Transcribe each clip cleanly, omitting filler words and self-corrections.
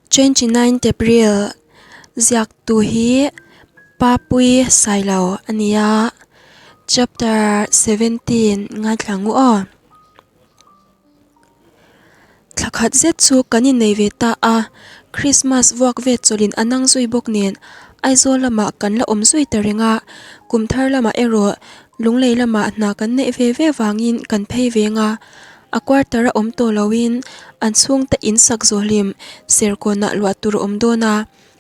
29 April ziaktu hi Papui Sailo a ni a, chapter 17 ngaithla ngu aw. Thla khat zet chu kan innei ve ta a, Christmas vuak vet chawlhin a nang zui bawk nen Aizawl lamah kan la awm zui ta reng a, kum thar lamah erawh Lunglei lamah hna kan neih ve ve vangin kan phei veng a. A quarter a awm tawh loin an chhungte in sak zawhlim serkawnah luah tur a awm dawn a,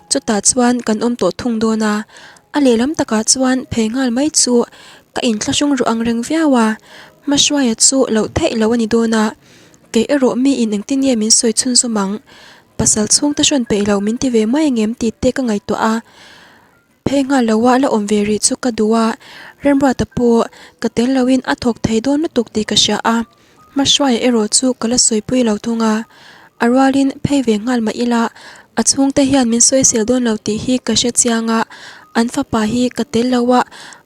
chutah chuan kan awm tawh thung dawn a. A lehlam takah chuan phei nghal mai chu ka inthlahrung ruh ang reng viau a, hmahruaia chu loh theih loh a ni dawn a, kei erawh miin engtin nge min sawi chhunzawm ang, pasal chhungte hrawn peih loh min ti ve mai angem tih te ka ngaihtuah a. Phei nghal lo a la awm ve rih chu ka duh a, Remruata pawh ka tel loin a thawk thei dawn lutuk tih ka hria a, Hmahruaia erawh chu ka la sawipui lo thung a, a rualin phei ve nghal mah ila a chhungte hian min sawisel dawn lo tih hi ka hre chiang a, an fapa hi ka tel lo a,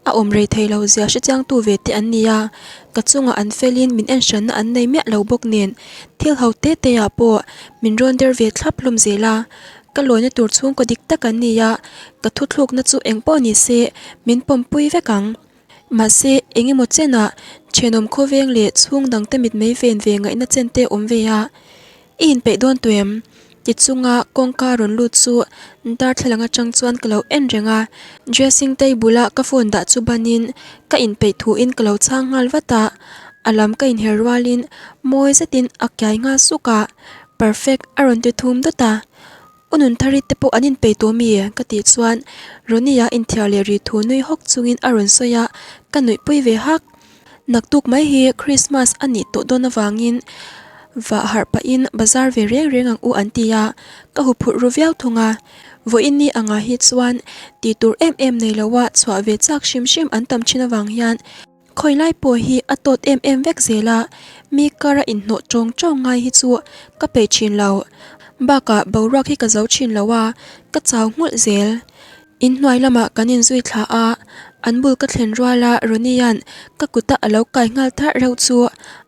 a awm rei thei lo zia hre chiangtu ve te an ni a, ka chungah an felin min enhranna an nei miah lo bawk nen thil ho te te ah pawh min rawn der ve thlap hlawm zel a. Ka lawina tur chhungkaw dik tak an ni a, ka thuthlukna chu eng pawh ni se min pawmpui vek ang. Mahse, eng emaw chenah thenawm khawveng leh chhung dangte mitmei ven ve ngaihna chen te awm ve a. I inpeih dawn tawh em? Ti chunga kawngka rawn lut chu darthlalang atang chuan ka lo en reng a, dressing table a ka phone dah chu banin ka inpeih thuin ka lo chhang nghal vat a, a lam ka inher rualin mawi zetin a kiai nghal suk a. Perfect a rawn ti thum dawt a, U Nunthari te pawh an inpeih tawh mi? ka tih chuan Ronnie-a inthiar leh ri thu nui hawk chungin a rawn sawi a, ka nuihpui ve hak. Naktuk mai hi Christmas a nih tawh dawn avangin vah harh pahin bazar ve reng reng ang u an ti a, ka huphurh ru viau thung a. Vawiin ni angah hi chuan tih tur em em nei loa chhuah ve chak hrim hrim an tam thin avang hian Khawi lai pawh hi a tawt em em vek zel a, mi kara inhnawh tawng tawng ngai hi chu ka peih thin lo. Bakah boruak hi ka zo thin lo a, ka chau nghulh zel. Inhnuai lamah kan inzui thla a, an bul ka thlen rual a Ronnie-a'n ka kuta a lo kai nghal tharh reuh chu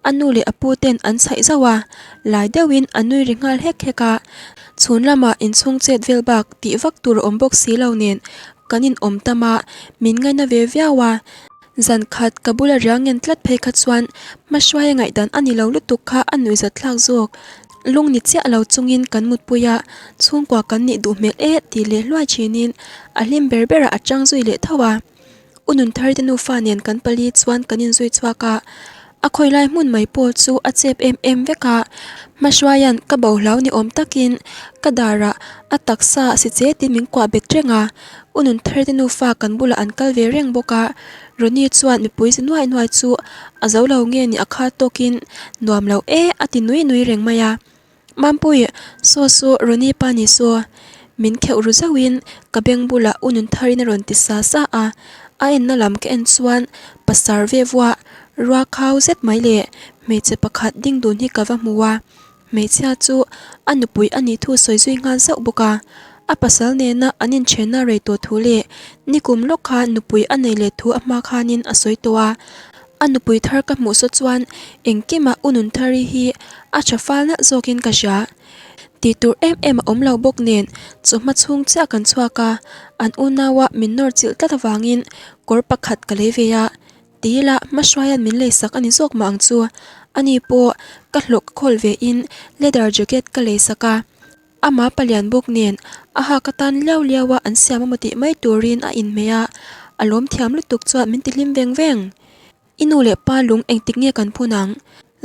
a nu leh a pu ten an chhaih zauh a, lai deuhin a nui ri nghal hek hek a. Chhun lamah inchhung chet vel bak tih vak tur a awm bawk si lo nen kan inawm tam a, min ngaina ve viau a. Zan khat ka bula riang ngen tlat phei kha chuan hmahruaia ngaihdan a ni lo lutuk kha a nuihzat thlak zawk. Lung ni chiah lo chungin kan mutpui a, chhungkua kan nih duh hmel e tih leh hluai thinin a hlim ber berah a chang zui leh tho a. U Nunthari te nufa nen kan pali chuan kan inzui chhuak a, a khawi lai hmun mai pawh chu a chep em em vek a. Hmahruaia'n ka bo hlau ni awm takin ka darah a taksa si chetin min kuah bet reng a. U Nunthar te nufa kan bulah an kal ve reng bawk a, Ronnie chuan mipui zi nuai nuai chu a zo lo nge ni a kha tawkin nuam lo e a ti nui nui reng mai a. Mampui, saw saw Ronnie pa ni saw, min kheuh ru zauhin ka beng bulah U Nuntharin a rawn ti sa sa a, a enna lam ka en chuan pasar ve vuah rua khau zet mai leh hmeichhe pakhat ding dun hi ka va hmu a. Hmeichhia chu a nupui a nih thu sawi zui nghal zauh bawk a, a pasal nena an inthenna rei tawh thu leh nikum lawk kha nupui a nei leh thu a hma khanin a sawi tawh a. A nupui thar ka hmuh saw chuan engkimah U Nunthari hi a tha fal nalh zawkin ka hria. Tih tur em em a awm lo bawk nen chawhma chhung chiah kan chhuak a, an unaua min nawr chilh tlat avangin kawr pakhat ka lei ve a. Tila hmahruaia'n min lei sak a ni zawk mah ang chu. Ani pawh ka hlawh ka khawl ve in leather jacket ka lei sak a. Ama palian bawk nen a hak atan liau liau a an siam emaw tih mai turin a inhmeh a, a lawm thiam lutuk chuan min ti hlim veng veng. I nu leh pa lung engtik nge kan phun ang?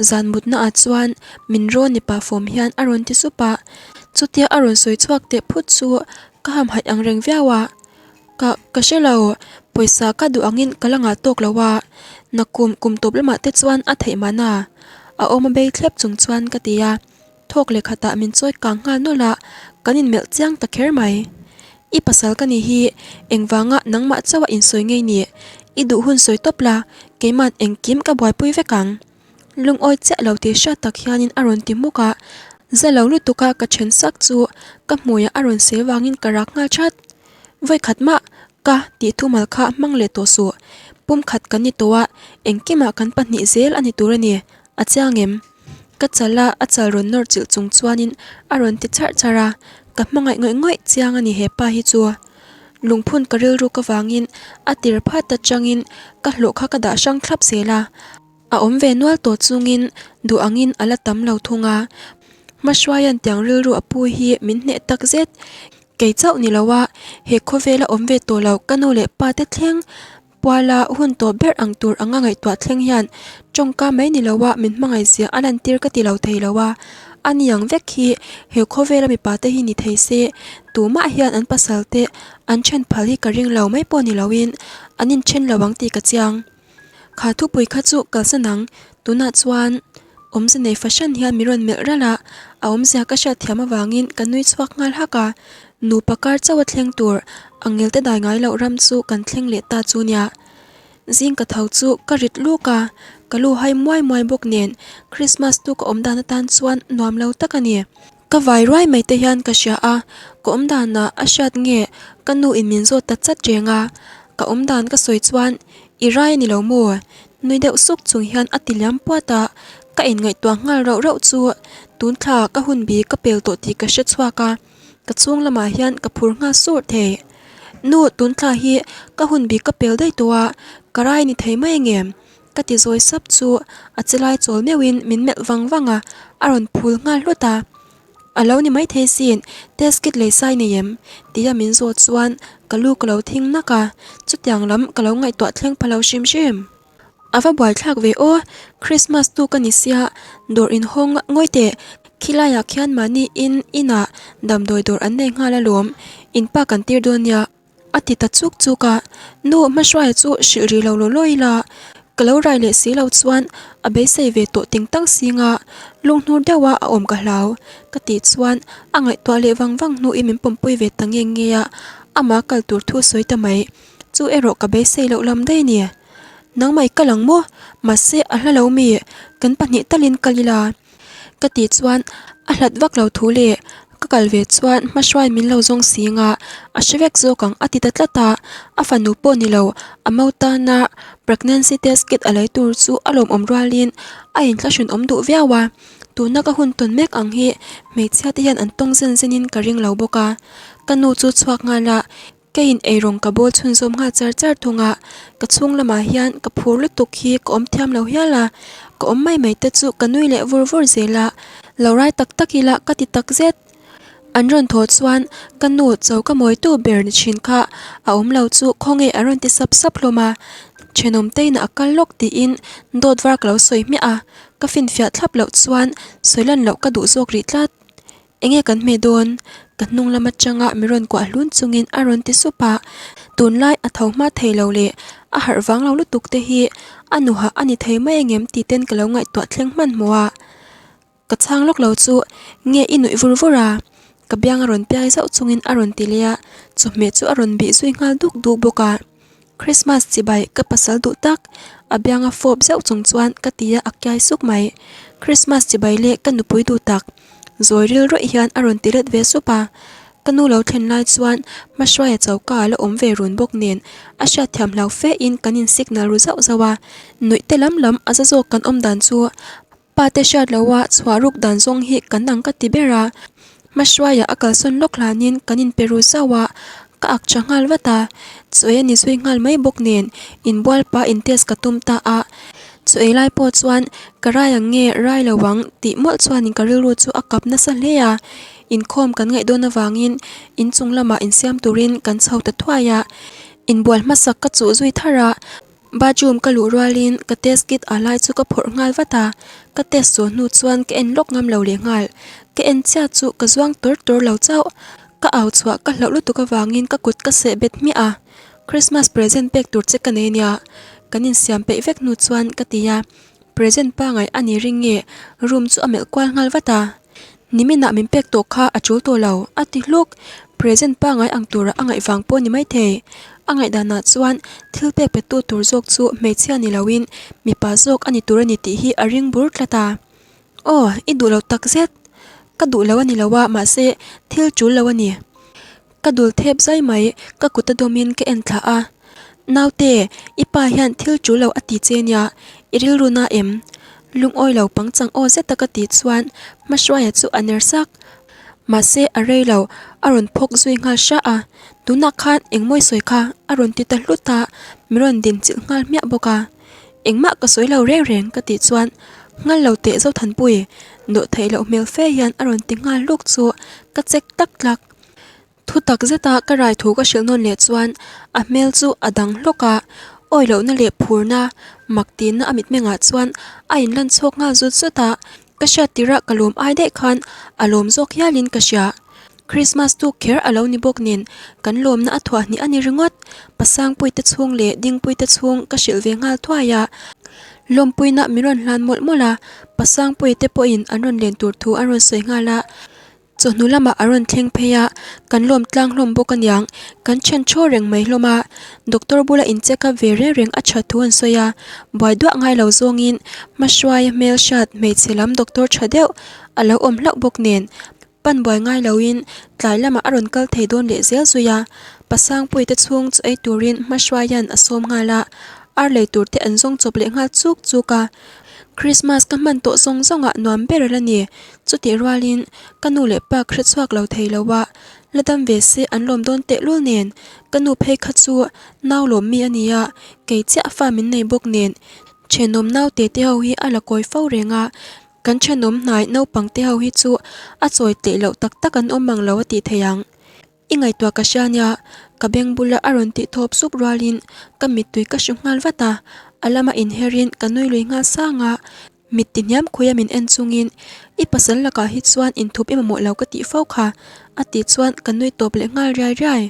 Zan mutna ah chuan min rawn ni pah fawm hian a rawn ti sup a. Chutia a rawn sawi chhuak teh phut chu ka hamhaih ang reng viau a. Ka ka hre lo, pawisa ka duh angin ka la ngah tawk lo a, nakum kum tawp lamah te chuan a theih mahna a awm a bei thlep chung chuan ka ti a, thawk leh khatah min chawi kang nghal nawlh a, kan inmelh chiang ta kher mai. I pasal ka nih hi engvanga nangmah chauh a insawi ngei ni, i duh hun sawi tawp la, keima'n engkim ka buaipui vek ang. Lungawi chiah lo tih hriat tak hianin a rawn ti hmuk a, za lo lutuk a ka then sak chu ka hmuiah a rawn seh vangin ka rak nghal that. Vawi khat mah ka tih thumal kha hmang leh tawh suh, pum khat kan ni tawh a, engkimah kan pahnih zel a ni tur a ni, a chiang em? Ka chal a, a chal rawn nawr chilh chung chuanin a rawn ti charh charh a. Ka hmangaih ngawih ngawih chiang a ni he pa hi chu. Lungphun ka rilruk avangin a tir phat atangin ka hlawh kha ka dah hrang thlap zel a. A awm ve nual tawh chungin duh angin a la tam lo thung a. Hmahruaia'n tiang rilru a pu hi min hneh tak zet. Kei chauh ni lo a, he khawvela awm ve tawh lo ka nu leh pa te thleng Puala hun tawh ber ang tur anga ngaihtuah thleng hian tawngka mai ni loa min hmangaihzia a lantir ka ti lo thei lo a, a ni ang vek hi he khawvela mipa te hi ni thei se tumah hian an pasal te an then phal hi ka ring lo mai pawh ni loin an inthen lo ang tih ka chiang. Kha thupui kha chu kalsan ang, tunah chuan awmze nei fahran hian min rawn melh ralh a, a awmzia ka hriatthiam avangin ka nui chhuak nghal hak a. Nupa kar chauh a thleng tur a ngelte dai ngai loh ram chu kan thleng leh ta chu nia. Zing ka tho chu ka rit luk a, ka lu hai muai muai bawk nen Christmas tu ka awm dan atan chuan nuam lo tak a ni. Ka vai ruai mai te hian ka hria a, ka awm danah a hriat nge ka nu in min zawt ta chat reng a, ka awm dan ka sawi chuan i rai a ni lo maw? Nui deuh suk chung hian a ti liam puat a, ka inngaihtuah nghal rauh rauh chu tun thla ka hun bi ka pel tawh tih ka hre chhuak a. Ka chhung lamah hian ka phur nghal sur thei. Nu, tun thla hi ka hun bik ka pel daih tawh a, ka rai ni thei mai ang em? Ka ti zawi sap chu a che lai chawl meuhin min melh vang vang a, a rawn phul nghal hlut a. A lo ni maithei sin, test kit lei sai nei em? Tia min zawt chuan ka lu ka lo thing nak a, chutiang lam ka lo ngaihtuah thleng pha lo hrim hrim. A va buaithlak ve aw, Christmas tu ka ni sia, dawr inhawng ngawi teh, khilaiah khian mahni in inah damdawi dawr an nei nghal alawm, in pa kan tir dawn nia, a ti ta chuk chuk a, nu hmahruaia chu hrilh rih lo law law ila, ka lo rai leh si lo chuan a beisei ve tawh ting tang singa lunghnur deuha a awm ka hlau, ka tih chuan a ngaihtuah leh vang vang hnuin min pawmpui ve ta nge nge a, amah kal tur thu sawi ta mai, chu erawh ka beisei loh lam daih a ni. Nangmah i kal ang maw? Mahse a hla lo mi, kan pahnih talin kal ila. Ka tih chuan a hlat vak lo thu leh ka kal ve chuan hmahruai min lo zawng sing a, a hre vek zawk ang a ti ta tlat a, a fanu pawh ni lo, a mau tana pregnancy test kit a lei tur chu a lawmawm rualin a inthlahrun awm duh viau a, tuna ka hun tawn mek ang hi hmeichhia te hian an tawng zen zenin ka ring lo bawk a, ka nu chu chhuak nghal a. Keiin eirawng ka bawl chhunzawm nghal char char thung a, ka chhung lamah hian ka phur lutuk hi ka awm thiam lo hial a, ka awm mai mai te chu ka nui leh vur vur zel a, lo rai tak tak ila ka ti tak zet. An rawn thaw chuan ka nu cho ka mawitu ber ni thin kha a awm lo chu khawnge an rawn ti sap sap hlawm a, thenawm tein a kal lawk tiin dawt var ka lo sawi hmiah a, ka finfiah thlap loh chuan sawi lan loh ka duh zawk rih tlat. Enge kan hmeh dawn? Ka hnung lam atanga mi rawn kuah hlun chungin a rawn ti sup a, tunlai a tho hma thei lo leh a harh vang lo lutuk te hi a nuhah a ni thei mai angem tih ten ka lo ngaihtuah thleng hmanhmawh a. Ka chhang lawk lo chu nge i nuih vur vur a? Ka biang a rawn piai zauh chungin a rawn ti leh a, chawhmeh chu a rawn bih zui nghal duk duk bawk a. Christmas chibai ka pasal duh tak a bianga fawp zeuh chung chuan ka ti a a kiai suk mai. Christmas chibai leh ka nupui duh tak zawi ril rawih hian a rawn ti let ve sup a. Ka nu lo thlen lai chuan hmahruaia choka a la awm ve run bawk nen a hriatthiam hlau fe in kan in signal ru zauh zauh a. Nuih te lam lam a za zawk kan awm dan chu Pa te hriat loha chhuah ruk dan zawng hi kan ang ka ti ber a, hmahruaiah a kalsawn lawk hlanin kan inpe ru zauh a, ka ak tha nghal vat a, chaw ei a ni zui nghal mai bawk nen inbual pah in test ka tum ta a, chaw ei lai pawh chuan ka rai ang nge rai lo ang tih mawlh chuanin ka rilru chu a kap nasa hle a, inkhawm kan ngaih dawn avangin inchung lamah insiam turin kan chho ta thuai a, inbual hmasak ka chuh zui thar a. Bathroom ka luh rualin ka test kit a lai chu ka phawrh nghal vat a, ka test zawh hnu chuan ka en lawk ngam lo leh nghal. Ka en chiah chu ka zuang tawr tawr lo chauh. Ka au chhuah ka hlauh lutuk avangin ka kut ka seh bet hmiah a, Christmas present pek tur che ka nei nia, kan insiam peih vek hnu chuan ka ti a, present pangai a ni ring nge room chu a melh kual nghal vat a. Niminah min pek tawh kha a tul tawh lo, a ti hluk. Present pangai ang tura a ngaih vang pawh ni maithei. A ngaihdanah chuan thil pek petu tur zawk chu hmeichhia ni loin mipa zawk a ni tur a ni tih hi a ring bur tlat a. Aw, i duh lo takzet. Ka duh lo a ni lo a, mahse thil tul lo a ni. Ka dul thep zai mai, ka kut a dawmin ka en thlah a. Naute, i pa hian thil tul lo a ti che nia, i rilru na em? Lungawi lo pangchang aw zet a ka tih chuan Hmahruaia chu a ner sak. Mahse a rei lo, a rawn phawk zui nghal hra a, tunah khan engmawi sawi kha a rawn ti ta hlut a, min rawn din chilh nghal hmiah bawk a. Engmah ka sawi lo reng reng ka tih chuan nghal lo teh Zothanpui dawh theih loh hmel fe hian a rawn ti nghal hluk chu ka chek tak tlak. Thu tak zeta ka rai thu ka hrilh nawn leh chuan a hmel chu a dang hlawk a, awi lohna leh phurna mak tihna a mitmengah chuan a inlan chhuak nghal zut zut a, ka hriat tirah ka lawm ai daih khan a lawm zawk hialin ka hria. Krismas tuk kher a lo ni bawk nen kan lawmna a thuah hnih a ni ringawt. Pasangpui te chhung leh Dingpui te chhung ka hrilh ve nghal thuai a, lawmpuina min rawn hlan mawlh mawlh a, Pasangpui te pawhin an rawn len tur thu an rawn sawi nghal a. Chawhnu lamah a rawn thleng phei a, kan lawm tlang hlawm bawk aniang, kan then thaw reng mai hlawm a, doctor bula in check up ve reng reng a that thu an sawi a, buai duah ngai lo zawngin hmahruaia hmel hriat hmeichhe lam doctor tha deuh a lo awm hlauh bawk nen pan buai ngai loin tlai lamah a rawn kal thei dawn leh zel zui a, Pasangpui te chhung chu ei turin hmahruaia'n a sawm nghal a, ar lei tur te an zawng chawp leh nghal chuk chuk a, Christmas ka hman tawh zawng zawngah nuam ber a la ni. Chutih rualin ka nu leh pa ka hre chhuak lo thei lo a, la dam ve se an lawm dawn tehlul nen ka nu phei kha chu nau lawm mi a nia, kei chiah fa min nei bawk nen thenawm naute te ho hi a la kawi fo reng a, kan thenawm hnai naupang te ho hi chu a chawi teh loh tak tak an awm ang lo a tih theih ang. I ngaihtuah ka hria nia, ka beng bula a rawn tih thawp sup rualin ka mittui ka hru nghal vat a, a lama inherin ka nui lui nghal sang a, mit ti hniam khuia min en chungin I pasal lakah hi chuan inthup i mamawh lo ka tih fo kha a tih chuan ka nui tawp leh nghal riai riai.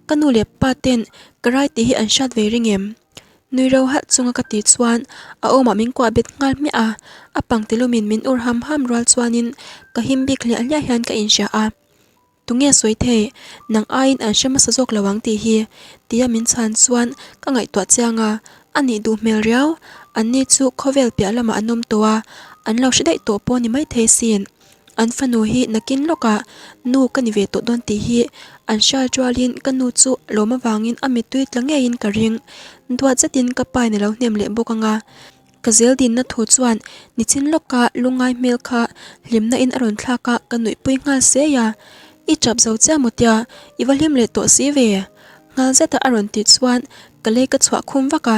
Ka nu leh pa ten ka rai tih hi an hriat ve ring em? Nui ro halh chunga ka tih chuan a awmah min kuah bet nghal hmiah a, a pangtilumin min ur ham ham rual chuanin ka him bik hliah hliah hian ka inhria a. Tunge sawi thei, nang aiin an hre hmasa zawk lo ang tih hi, tia min chhan chuan ka ngaihtuah chiang a, a nih duh hmel riau, anni chu khawvel piah lamah an awm tawh a, an lo hre daih tawh pawh ni maithei sin. An fanu hi nakin lawkah nu ka ni ve tawh dawn tih hi an hriat rualin ka nu chu lawm avangin a mittui tla ngeiin ka ring. Duat zetin ka pain a lo hnem leh bawk ang a. Ka zel dinna thu chuan nichin lawka lungngai hmel kha hlimna in a rawn thlak a, ka nuihpui nghal sei a. I tap zo chiah maw tia, i va hlim leh tawh si ve? Nghal zeta a rawn tih chuan ka lei ka chhuah khum vak a,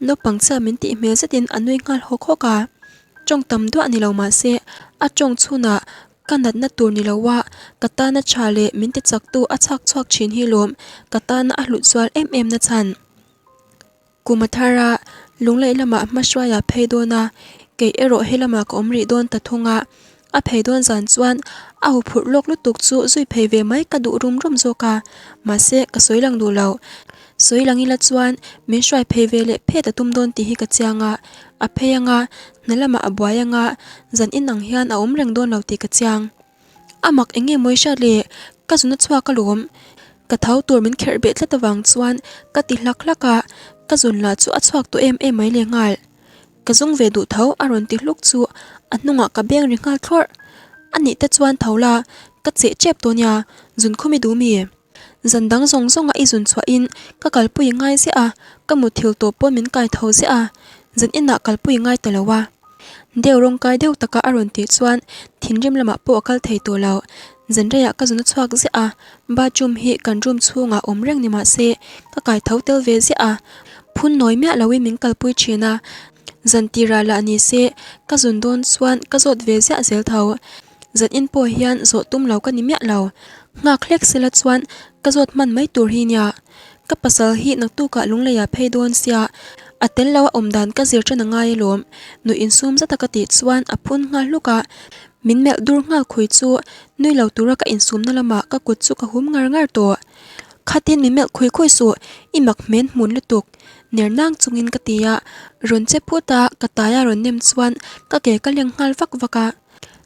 naupang chiah min tih hmel zetin a nui nghal hawk hawk a. Tawng tam duah ni lo mahse a tawng chhunah ka natna tur ni lo a, ka tana tha leh min ti chaktu a chhak chhuak thin hi lawm ka tana a hlut zual em em na chhan. Kum a thar a, Lunglei lamah hmahruai a phei dawn a, kei erawh he lamah ka awm rih dawn ta thung a. A phei dawn zan chuan a huphurh lawk lutuk chu zui phei ve mai ka duh rum rum zawk a, mahse ka sawi lang duh lo. Sawi lang ila chuan min hruai phei ve leh phet a tum dawn tih hi ka chiang a, a phei anga hna lamah a buai anga zan inang hian a awm reng dawn lo tih ka chiang. A mak eng nge mawi hriat le, ka zun a chhuak alawm. Ka tho tur min kherh beh tlat avang chuan ka ti hlak hlak a, ka zun lah chu a chhuak tawh em em mai leh nghal. Ka zung ve duh tho a rawn ti hluk chu a hnungah ka beng ri nghal thlawrh. A nih te chuan tho la, ka cheh tep tawh nia, zun khum i duh mi? Zan dang zawng zawnga i zun chhuahin ka kalpui ngai ziah a, ka mutthil tawh pawn min kai tho ziah a, zan inah kalpui ngai ta lo a. Deuh rawng kai deuh taka a rawn tih chuan thinrim lamah pawh a kal thei tawh lo. Zan reiah ka zun a chhuak ziah a, bathroom hi kan room chhungah awm reng ni mah se ka kai tho tel ve ziah a, phun nawi miah loin min kalpui thin a, zan tirah lah ni se ka zun dawn chuan ka zawt ve ziah zel tho. Zan in pawh hian zawh tum lo ka ni miah lo. Nghak hlek sela chuan ka zawt hman mai tur hi nia. Ka pasal hi naktukah Lungleiah phei dawn sia, a tel lo a awm dan ka zir ṭan a ngai alawm. Nuih insum zata ka tih chuan a phun nghal hluk a, min melh dur nghal khui chu nui lo tura ka insumna lamah ka kut chu ka hum ngar ngar tawh. Khatin min melh khui khui suh, i mak hmen hmun lutuk. Ner nang chungin ka ti a, rawn che phut a, ka tai a rawn nem chuan ka ke ka leng nghal vak vak a.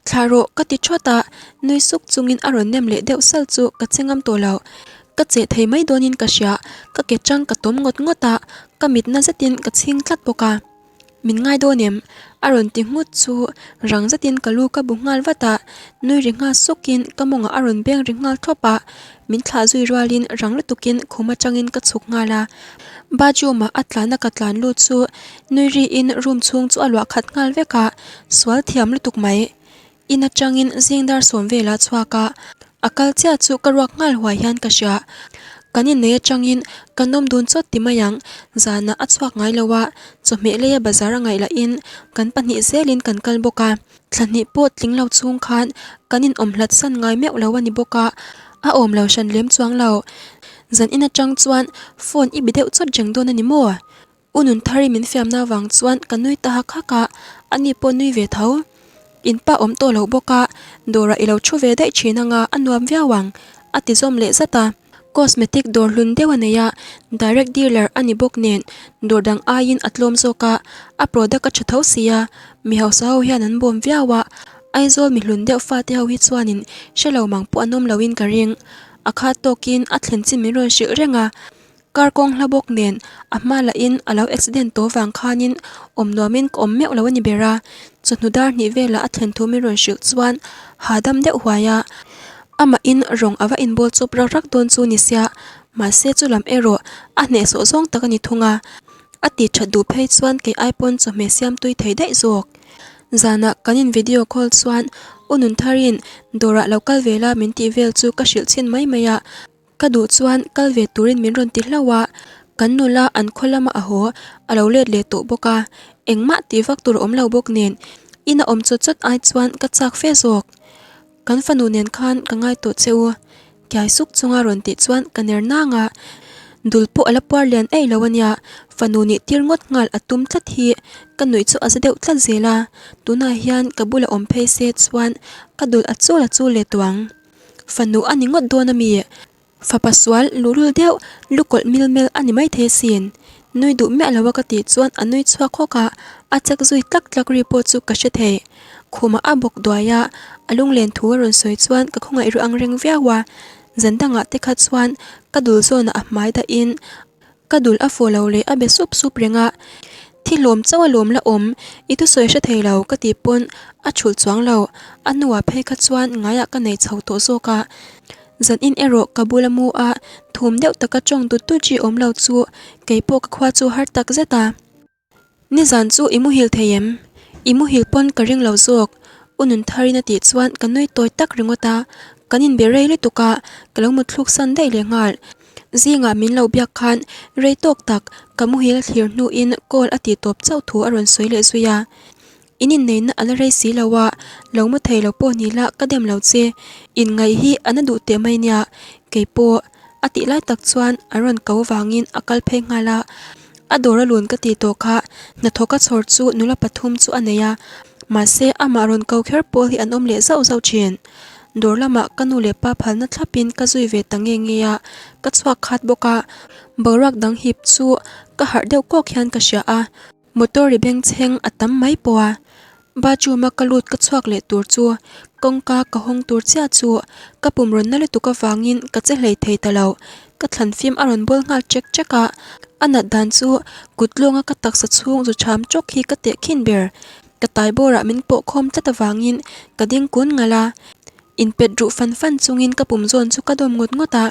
Thlah rawh ka ti thawt a, nui suk chungin a rawn nem leh deuh sal chu ka che ngam tawh lo. Ka cheh thei mai dawnin ka hria, ka ke chang ka tawm ngawt ngawt a, ka mitna zetin ka chhing tlat bawk a. Min ngai dawn em? A rawn ti nghut chu rang zetin ka lu ka bu nghal vat a, nui ri nghal sukin ka mawngah a rawn beng ri nghal thlawp a, min thlah zui rualin rang lutukin khum atangin ka chhuk nghal a. Bathroom ah a tlanna ka tlan lut chu nui riin room chhung chu a luah khat nghal vek a, sual thiam lutuk mai. In atangin zing dar sawm velah chhuak a, a kal chiah chu ka ruak nghal huai hian ka hria. Kan innei atangin kan awm dun chawt ti mai ang, zanah a chhuak ngai lo a, chawhmeh leia bazar a ngaih lahin kan pahnih zelin kan kal bawk a. Thla hnih pawh tling lo chhung khan kan inawm hlat san ngai meuh lo a ni bawk a, a awm lo hran lem chuang lo. Zan in atang chuan phone i bi deuh chawt reng dawn a ni maw? U Nunthari min fiamna vang chuan ka nui ta hak hak a, ani pawh nui ve tho. In pa awm tawh lo bawk a, dawrah i lo thu ve daih thin anga a nuam viau ang, a ti zawm leh zat a. Cosmetic dawr hlun deuh a nei a, direct dealer a ni bawk nen dawr dang aiin a tlawm zawk a, a product a tha tho si a, mi hausa ho hian an bawm viau a, Aizawl mi hlun deuh fate ho hi chuanin hre lo mang pawh an awm loin ka ring. A khat tawkin a thlen chin min rawn hrilh reng a. Car kawng hla bawk nen a hma lahin a lo accident tawh vang khanin awm nuamin ka awm meuh lo a ni ber a, chawhnu dar hnih velah a thlen thu min rawn hrilh chuan hahdam deuh huai a, amahin rawng a va inbawl chawp rak rak dawn chu ni sia, mahse chu lam erawh a hnehsawh zawng tak a ni thung a, a ti that duh phei chuan kei ai pawn chawhmeh siam tui thei daih zawk. Zanah kan in video call chuan U Nuntharin dawrah lo kal ve la min tih vel chu ka hrilh chhin mai mai a, Ka duh chuan kal ve turin min rawn ti hlauh a, kan nula an khaw lama a haw a lo let leh tawh bawk a, engmah tih vak tur a awm lo bawk nen ina awm chawt chawt ai chuan ka chak fe zawk. Kan fanu nen khan ka ngai tawh che u, kiai suk chunga rawn tih chuan ka ner nang a, dul pawh a la puar lian eih lo ania, fanu nih tir ngawt nghal a tum tlat hi ka nuih chu a za deuh tlat zel a, tunah hian ka bula awm phei se chuan ka dul a chul a chul leh tawh ang. Fanu a ni ngawt dawn a mi? Fapa sual luhlul deuh lu kawlh mil mel a ni maithei asin. Nui duh miah lo a ka tih chuan a nui chhuak hawk a, a chek zui tlak tlak ri pawh chu ka hre thei. Khumah a bawk duai a, a lunglen thu a rawn sawi chuan ka khawngaih ru ang reng viau a. Zan dangah te kha chuan ka dul zawnah a hmai dahin Ka dul a fawh lo leh a be sup sup reng a, thi hlawm chauh a lawm la awm, i thusawi hre thei lo ka tih pawn a thulh chuang lo, a hnuah phei kha chuan ngaiah ka nei chho tawh zawk a, zan in erawh ka bula mu a thum deuh taka tawng dut dut ri awm lo chu keipawh ka khua chu har tak zet a. Nizan chu i muhil thei em? I muhil pawn ka ring lo zawk, U Nuntharin a tih chuan ka nui tawi tak ringawt a, kan inbe rei lutuk a, ka lo mutthluk san daih leh nghal. Zingah min lo biak khan rei tawk tak ka muhil a thlir hnuin call a tih tawp chauh thu a rawn sawi leh zui a. In inneihna a la rei si lo a, lo mu thei lo pawh ni la ka dem lo che, inngaih hi a na duh teh mai nia, keipawh a tih lai tak chuan an rawn ko vangin a kal phei nghal a, a dawr a lun ka tih tawh kha hnathawk a chhawr chu nula pathum chu a nei a, mahse amah rawn ko kher pawl hi an awm leh zauh zauh thin. Dawr lamah ka nu leh pa phalna thlapin ka zui ve ta nge nge a, ka chhuak khat bawk a, boruak dang hip chu ka harh deuh kawk hian ka hria a. Motor ri bengchheng a tam mai pawh a, bathroom a ka lut ka chhuak leh tur chu kawngka ka hawng tur chiah chu ka pum rawn na lutuk avangin ka che hlei thei ta lo, ka thlan fim a rawn bawl nghal chek chek a, a nat dan chu kut lawnga ka taksa chhung zu cham chawk hi ka teh khin ber, ka tai bawrah min pawh khawm tlat avangin ka ding kun ngalh a. Inpet ruh fan fan chungin ka pum zawn chu ka dawm ngawt ngawt a,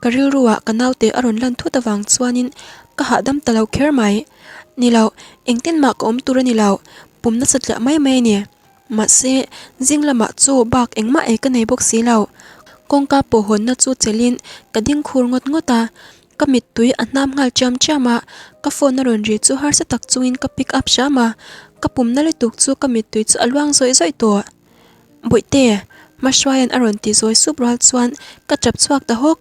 ka rilruah ka naute a rawn lan thut avang chuanin ka hahdam ta lo kher mai. Ni lo, engtin mah ka awm tur a ni lo, pum nasa tliah mai mai a ni. Mahse, zing lamah chu bak engmah ei ka nei bawk si lo. Kawngka pawh hawnna chu chelhin ka ding khur ngawt ngawt a, ka mittui a hnam nghal chiam chiam a, ka phone a rawn ri chu harsa tak chungin ka pick up hram a, ka pumna lutuk chu ka mittui chu a luang zawih zawih tawh. Bawihte, Hmahruaia'n a rawn ti zawi sup rual chuan ka tap chhuak ta hawk.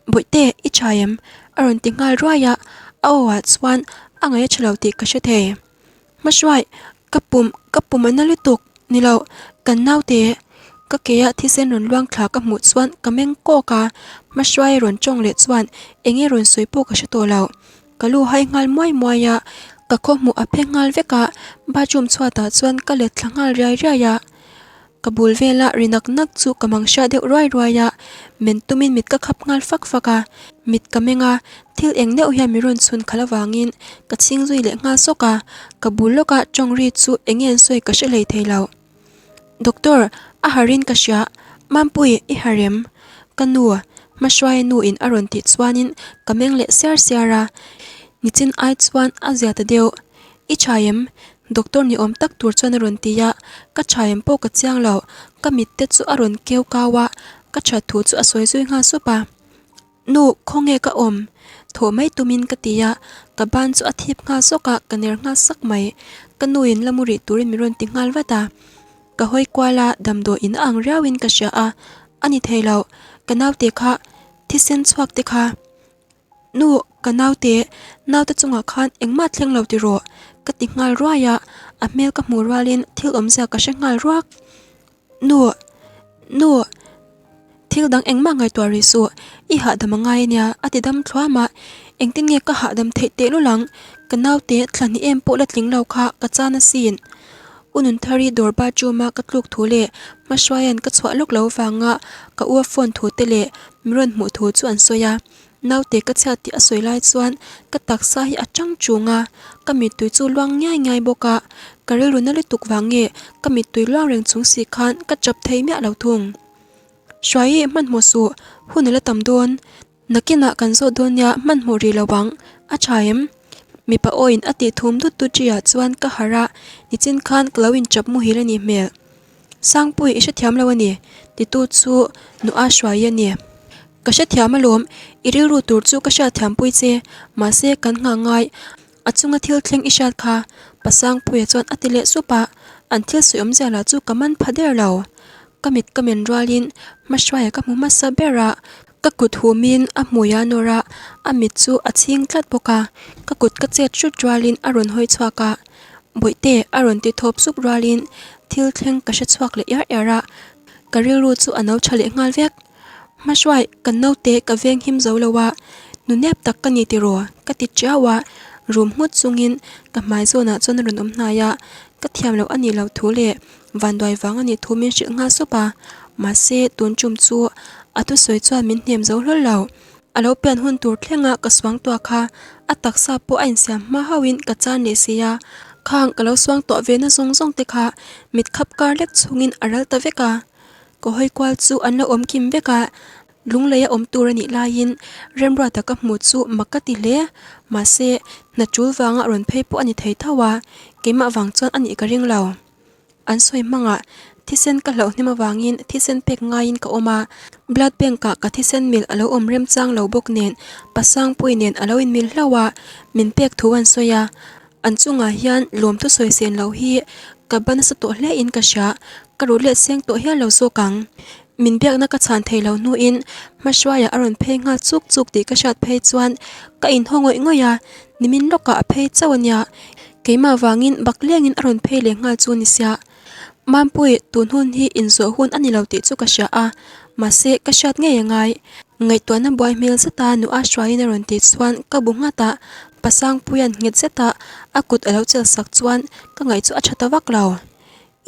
Bawihte, i tha em? a rawn ti nghal ruai a, a aw ah chuan a ngaih a tha lo tih ka hre thei. Hmahruai, ka pum, ka pum a na lutuk, ni lo, kan naute. Ka ke ah thisen rawn luang thla ka hmuh chuan ka meng kawk a, Hmahruai a rawn tawng leh chuan eng nge rawn sawi pawh ka hre tawh lo. Ka lu hai nghal muai muai a, ka khaw hmuh a phe nghal vek a, bathroom chhuatah chuan ka let thla nghal riai riai a. Ka bul vela ri nak nak chu ka mang hriat deuh ruai ruai a, men tumin mit ka khap nghal fak fak a, mit ka meng a, thil eng deuh hian min rawn chhun khalh avangin ka chhing zui leh nghal sawk a, ka bul lawka tawng ri chu eng nge an sawi ka hre hlei thei lo. Doctor, a harin ka hria, Mampui, i har em? Ka nu, Hmahruaia nu in a rawn tih chuanin ka meng leh siar siar a, nichin ai chuan a zia ta deuh. I tha em? Doctor ni awm tak tur chuan a rawn ti a, ka tha em pawh ka chiang lo, ka mit te chu a rawn keu kau a, ka that thu chu a sawi zui nghal sup a. Nu, khawnge ka awm? Thawh mai tumin ka ti a, ka ban chu a thip nghal zawk a, ka ner nghal sak mai. Ka nuin la mu rih turin min rawn ti nghal vat a. Ka hawi kual a, damdawi in a ang riauin ka hria a, a ni thei lo, ka naute kha thisen chhuak te kha. Nu, ka naute, naute chungah khan engmah thleng lo ti rawh, ka ti nghal ruai a, a hmel ka hmuh rualin thil awmzia ka hre nghal ruak. Nu, nu, thil dang engmah ngaihtuah rih suh, i hahdam a ngai ania, a ti dam thluam a, engtin nge ka hahdam theih tehlul ang, ka naute thla hnih em pawh la tling lo kha ka chan asin. U Nunthari dawr bathroom a ka tluk thu leh hmahruaia'n ka chhuah lawk lo vanga ka u a phone thu te leh min rawn hmuh thu chu an sawi a. Naute ka chhiat tih a sawi lai chuan ka taksa hi a chang chung a, ka mittui chu luang ngiai ngiai bawk a, ka rilru na lutuk vang nge ka mittui luang reng chung si khan ka chap thei miah lo thung. Hruai i hmanhmawh suh, hun a la tam dawn. Nakinah kan zawh dawn nia hmanhmawh rih lo ang, a tha em? Mipa awiin a tih thum dut dut ri ah chuan ka harh a, nichin khan ka lo inchap muhil a nih hmel. Sangpui i hrethiam lo a ni, titu chu Nu'a hruai a ni. Ka hrethiam alawm, i rilru tur chu ka hriatthiampui che, mahse kan nghah ngai, a chunga thil thleng i hriat kha, Pa Sangpuia chuan a ti leh sup a, an thil sawi awmzia lah chu ka man pha der lo. Ka mit ka men rualin hmahruaia ka hmu hmasa ber a, ka kut humin a hmui a nawr a, a mit chu a chhing tlat bawk a, ka kut ka chet hrut rualin a rawn hawi chhuak a, Bawihte a rawn ti thawp sup rualin thil thleng ka hre chhuak leh iar iar a, ka rilru chu a no tha leh nghal vek. Hmahruai, kan naute ka veng him zo lo a, nu nep tak ka ni tiraw? ka ti tiau a, rum nghut chungin ka hmai zawnah chuan a rawn awm hnai a, ka thiam loh a nih loh thu leh vanduai vang a nih thu min hrilh nghal sup a, mahse tun tum chu a thusawi chuan min hnem zo hlawl lo. A lo pian hun tur thlenga ka suang tuah kha a taksa pawh a insiam hma hauhin ka chan leh si a, khang ka lo suang tuah ve na zawng zawng te kha mit khap kar lek chungin a ral ta vek a. Ka hawi kual chu an lo awm kim vek a, lunglei a awm tur a nih laiin Remruata ka hmuh chu mak ka ti hle. Mahse, hna tul vanga rawn phei pawh a ni thei tho a, keimah vang chuan a nih ka ring lo. An sawi hmangah thisen ka hlauh hnem avangin thisen pek ngaiin ka awm a, blood bank ah ka thisen mil a lo awm remchang lo bawk nen Pasangpui nen a lo inmil hlauh a, min pek thu an sawi a. An chungah hian lawmthu sawi sen loh hi ka ba nasa tawh hle in ka hria, ka ruh let seng tawh hial lo zawk ang. Min biakna ka chhan thei lo hnuin hmahruaiah a rawn phei nghal chuk chuk tih ka hriat phei chuan ka inhaw ngawih ngawih a, nimin lawkah a phei chauh a nia, keimah vangin bak lengin a rawn phei leh nghal chu ni sia. Mampui, tun hun hi inzawh hun a ni lo tih chu ka hria a, mahse ka hriat ngei a ngai. Ngaihtuahna buai hmel zeta nu a hruaiin a rawn tih chuan ka bu nghat a, Pasangpuia'n nghet zeta a kut a lo chelh sak chuan ka ngaih chu a tha ta vak lo.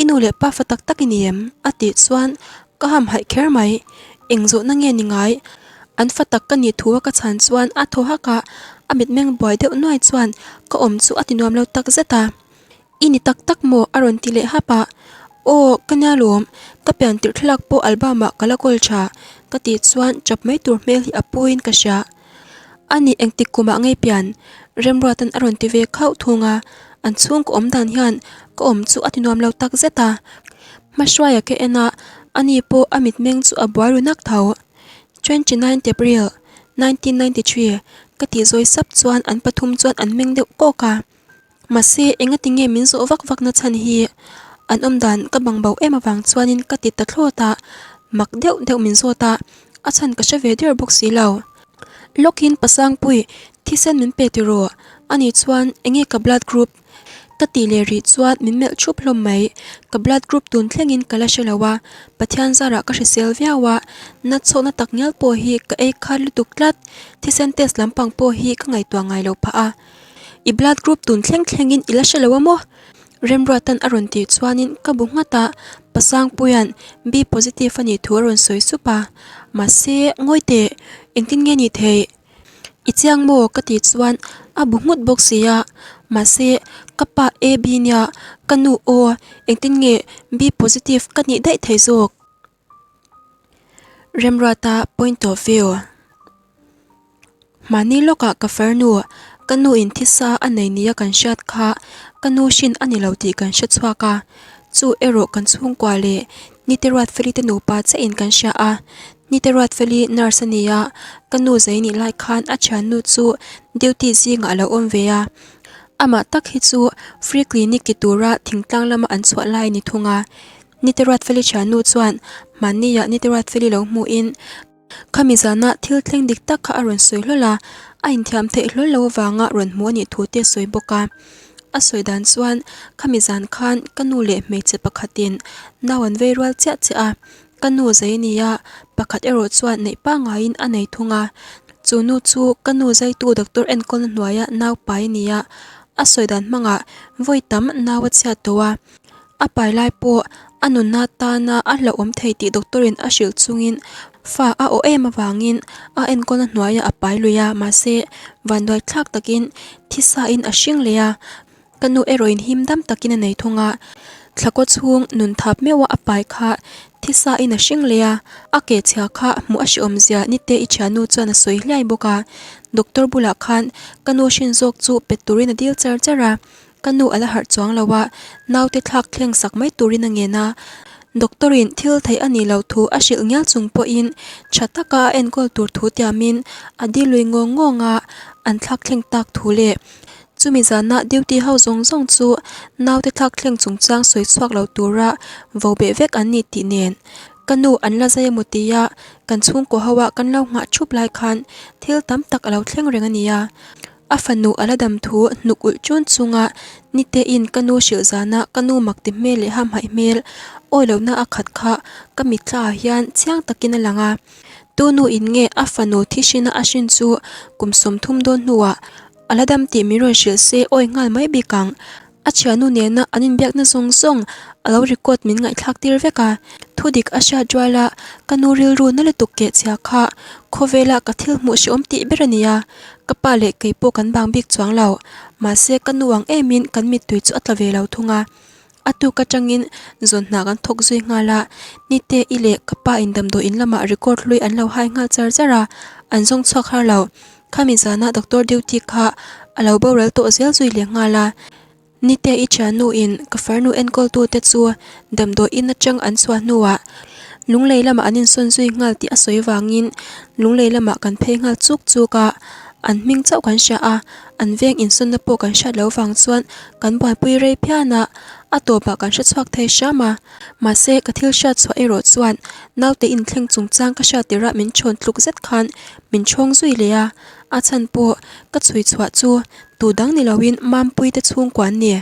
I nu leh pa fa tak tak i ni em? a tih chuan ka hamhaih kher mai. Eng zawhna nge ni ngai? An fa tak ka nih thu a ka chhan chuan a thaw hak a, a mitmeng buai deuh nuai chuan ka awm chu a ti nuam lo tak zet a. I ni tak tak maw? a rawn ti leh hap a. Aw, ka nia lawm, ka pian tirh thlalak pawh album ah ka la kawl tha, ka tih chuan chap mai tur hmel hi a puiin ka hria. A nih engtik kumah ngei pian? Remruatan a rawn ti ve khauh thung a, an chhungkaw awm dan hian ka awm chu a ti nuam lo tak zet a. Hmahruaia ka en a, ani pawh a mitmeng chu a buai ru nak tho. 29 April, 1993 ka tih zawi sap chuan an pathum chuan an meng deuh kawk a. Mahse, engati nge min zawh vak vak na chhan hi? An awm dan ka bang bo em avang chuanin ka ti ta thlawt a, mak deuh deuh min zawt a, a chhan ka hre ve der bawk si lo. Lawkin Pasangpui, thisen min pe tiraw? Ani chuan enge ka blood group? Ka tih leh rih chuan min melh thup hlawm mai. Ka blood group tun thlengin ka la hre lo a, Pathian zarah ka hrisel viau a, natchhawkna tak ngial pawh hi ka ei khat lutuk tlat. Thisen test lampang pawh hi ka ngaihtuah ngai lo phah a. I blood group tun thleng thlengin i la hre lo a maw? Remruatan a rawn tih chuanin ka bu nghat a, Pasangpuia'n B positive a nih thu a rawn sawi sup a. Mahse, ngawi teh, engtin nge ni theih? I chiang maw? ka tih chuan a bu nghut bawk si a. Mahse, ka pa AB nia, ka nu aw, engtin nge B positive ka nih daih thei zawk? Remruata point of view. Mahni lawkah ka farnu. Ka nu in thisa a nei nia kan hriat kha ka nu hrin a ni lo tih kan hre chhuak a, chu erawh kan chhungkua leh Nite Ruatfeli te nupa chiah in kan hria a. Nite Ruatfeli nurse a ni a, ka nu zai nih lai khan a thiannu chu duty zingah a lo awm ve a. Amah tak hi chu free clinic ti tura thingtlang lama an chhuah lai a ni thung a. Nite Ruatfeli thiannu chuan hmanniah Nite Ruatfeli lo hmuhin Khami zana thil thleng dik tak kha a rawn sawi hlawl a, a inthiam theih hlawl lo avanga rawn hmuh a nih thu te a sawi bawk a. A sawi dan chuan khami zan khan ka nu leh hmeichhe pakhatin nau an vei rual chiah chiah a, ka nu zai a ni a, pakhat erawh chuan neih pangaiin a nei thung a. Chu nu chu ka nu zaitu doctor enkawlna hnuaia nau pai a ni a, a sawi dan hmangah vawi tam nau a chhiat tawh a. A pai lai pawh a nunna tana a hlauhawm thei tih doctor in a hrilh chungin fa a awh em avangin a enkawlna hnuaiah a pai lui a, mahse vanduai thlak takin thisa in a hring leh a, ka nu erawh in him dam takin a nei thung a, thlakaw chhung nun thap meuh a a pai kha thisa in a hring leh a, a ke chhia kha hmuh a hrehawm zia nite i thiannu chuan a sawi hliai bawk a, doctor bulah khan ka nu hrin zawk chu pe turin a dil char char a. Ka nu a la harh chuang lo a, naute thlak thleng sak mai turin a ngen a. Doctor in thil theih a nih loh thu a hrilh ngial chung pawhin tha taka a enkawl tur thu tiamin a dil lui ngawng ngawng a, an thlak thleng tak thu leh chumi zana duty ho zawng zawng chu naute thlak thleng chungchang sawi chhuak lo tura vo beh vek an ni tih nen ka nu an la zai emaw tia kan chhungkaw ho a kan lo nghah thup lai khan thil tam tak a lo thleng reng a nia. A fanu a la dam thu hnuk ulh chun chunga nitein ka nu hrilh zana ka nu mak ti hmel leh hamhaih hmel awi lohna a khat kha ka mitthla ah hian chiang takin a lang a. Tu nu in nge a fanu thi hrina a hrin chu kum 30 dawn hnuah a la dam tih min rawn hrilh se awi nghal mai bik ang. A thiannu nena an inbiakna zawng zawng a lo record min ngaihthlak tir vek a, thudik a hriat rual a, ka nu rilru na lutuk keh chhia kha khawvela ka thil hmuh hrehawm tih ber a ni a, ka pa leh kei pawh kan bang bik chuang lo, mahse ka nu ang emin kan mittui chu a tla ve lo thung a, a tuk atangin zawn hna kan thawk zui nghal a, nite i leh ka pa in damdawi in lamah record hlui an lo hai nghal char char a, an zawng chhuak har lo. Khami zana doctor duty kha a lo boral tawh zel zui leh nghal a, Nite i thiannu in ka farnu enkawl tu te chu damdawi in atang an chhuah hnuah Lunglei lamah an insawn zui nghal tih a sawi vangin Lunglei lamah kan phei nghal chuk chuk a, an hming chauh kan hria a, an veng insawnna pawh kan hriat loh vang chuan kan buaipui rei phian a, a tawpah kan hre chhuak thei hram a. Mahse ka thil hriat chhuah erawh chuan naute inthleng chungchang ka hriat tirh a min chhawn tluk zet khan min chhawng zui leh a, a chhan pawh ka chhui chhuah chu tu dang ni loin Mampui te chhungkua an ni.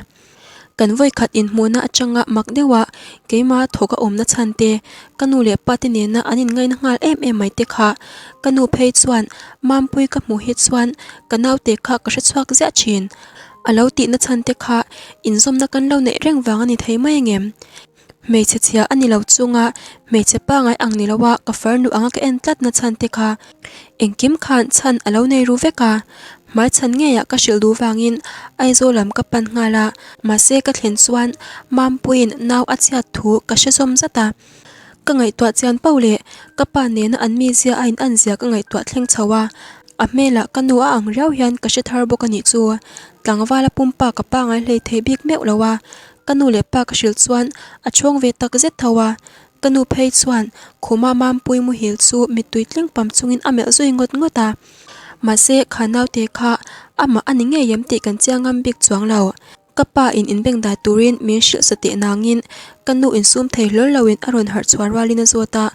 Kan vawikhat inhmuhna atanga mak deuha keima thawk a awmna chhan te, ka nu leh pa te nena an inngaina nghal em em mai te kha ka nu phei chuan Mampui ka hmuh hi chuan ka naute kha ka hre chhuak ziah thin. A lo tihna chhan te kha inzawmna kan lo neih reng vang a ni thei mai angem? Hmeichhe chhia a ni lo chunga hmeichhe pangai ang ni loa ka farnu anga ka en tlatna chhan te kha engkim khan chhan a lo nei ru vek a, hmai chhan ngeiah ka hrilh duh vangin Aizawl lam ka pan nghal a, mahse ka thlen chuan Mampuiin nau a chhiat thu ka hre zawm zat a. Ka ngaihtuah chian pauh leh ka pa nena an mizia a in an zia ka ngaihtuah thleng chho a, a hmelah ka nu a ang riau hian ka hre thar bawk a nih chu. Tlangvala pumpa ka pangai hlei thei bik meuh lo a, ka nu leh pa ka hrilh chuan a chhawng ve tak zet tho a, ka nu phei chuan khuma mampui muhil chu mittui tling pam chungin a melh zui ngawt ngawt a, mahse kha naute kha amah a ni ngei em tih kan chiang ngam bik chuang lo. Ka pa in inbeng dai turin min hrilh sa teh nangin ka nu insum thei hlawl loin a rawn harh chhuah rualin a zawt a,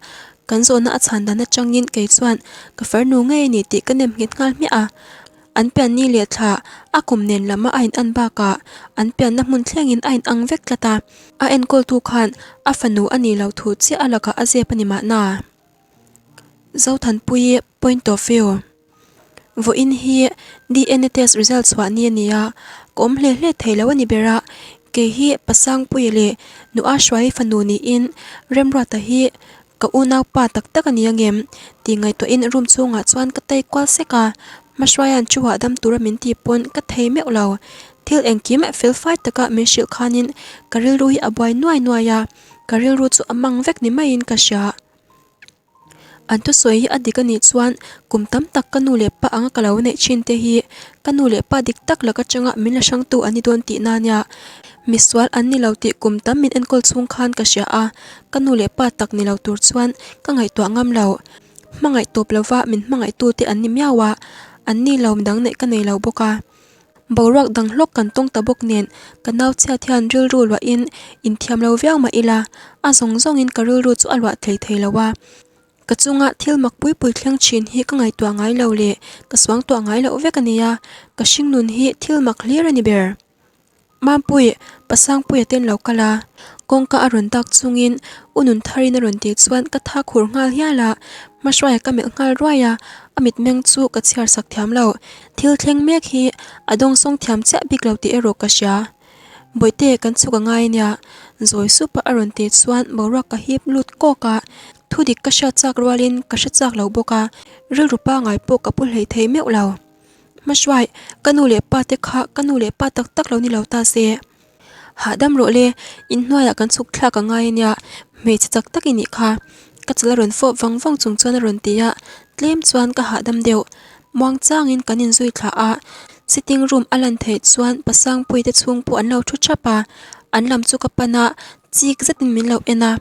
kan zawhna a chhan dan atangin kei chuan ka farnu ngei a ni tih ka nem nghet nghal hmiah a. An pian ni leh thla a kum nen lama a in an bakah an pianna hmun thlengin a in ang vek tlat a, a enkawltu khan a fanu a nih loh thu chiah a lakah a zep a ni mahna. Zothanpuii point of view. Vawiin hi DNA test result chhuah ni a ni a, ka awm hle hle thei lo a ni ber a, kei hi Pasangpuia leh Nua Hruaii fanu niin Remruata hi ka unaupa tak tak a ni angem tih ngaihtuahin room chhungah chuan ka tei kual sek a, Hmahruaia'n thu hahdam tura min tih pawn ka thei meuh lo. Thil engkim fel fai taka min hrilh khanin ka rilru hi a buai nuai nuai a, ka rilru chu a mang vek ni maiin ka hria. An thusawi hi a dik a nih chuan kum tam tak ka nu leh pa anga ka lo neih thin te hi ka nu leh pa dik tak lak atanga min la hrangtu an ni dawn tihna nia. Misual an ni lo tih kum tam min enkawl chhung khan ka hria a, ka nu leh pa tak ni lo tur chuan ka ngaihtuah ngam lo. Hmangaih tawp lova min hmangaihtute an ni miau a, an ni lo midang neih ka nei lo bawk a. Boruak dang hlawk kan tawng ta bawk nen ka nau chhiat hian rilru luahin inthiam lo viau mah ila, a zawng zawngin ka rilru chu a luah thei thei lo a. Ka chunga thil mak pui pui thleng thin hi ka ngaihtuah ngai lo leh ka suangtuah ngai loh vek a nia, ka hringnun hi thil mak hlir a ni ber. Mampui, Pasangpuia ten lo kal a, kawngka a rawn dak chungin U Nuntharin a rawn tih chuan ka tha khur nghal hial a, hmahruaia ka melh nghal ruai a, a mitmeng chu ka chhiar sak thiam lo. Thil thleng mek hi a dawngsawng thiam chiah bik lo tih erawh ka hria. Bawihte kan chhuk a ngai ania, zawi sup a a rawn tih chuan boruak ka hip lut kawk a, thudik ka hriat chak rualin ka hre chak lo bawk a, rilru pangai pawh ka pu hlei thei meuh lo. Hmahruai, ka nu leh pa te kha ka nu leh pa tak tak lo ni lo ta se. Hahdam rawh le, inhnuaiah kan chhuk thlak a ngai ania, hmeichhe chak tak i nih kha. Ka chal a rawn fawp vang vang chung chuan a rawn ti a, tlem chuan ka hahdam deuh. Muang changin kan inzui thlah a, sitting room a lan theih chuan Pasangpuii te chhung pawh an lo thu thap a, an lam chu ka pan a, chik zetin min lo en a,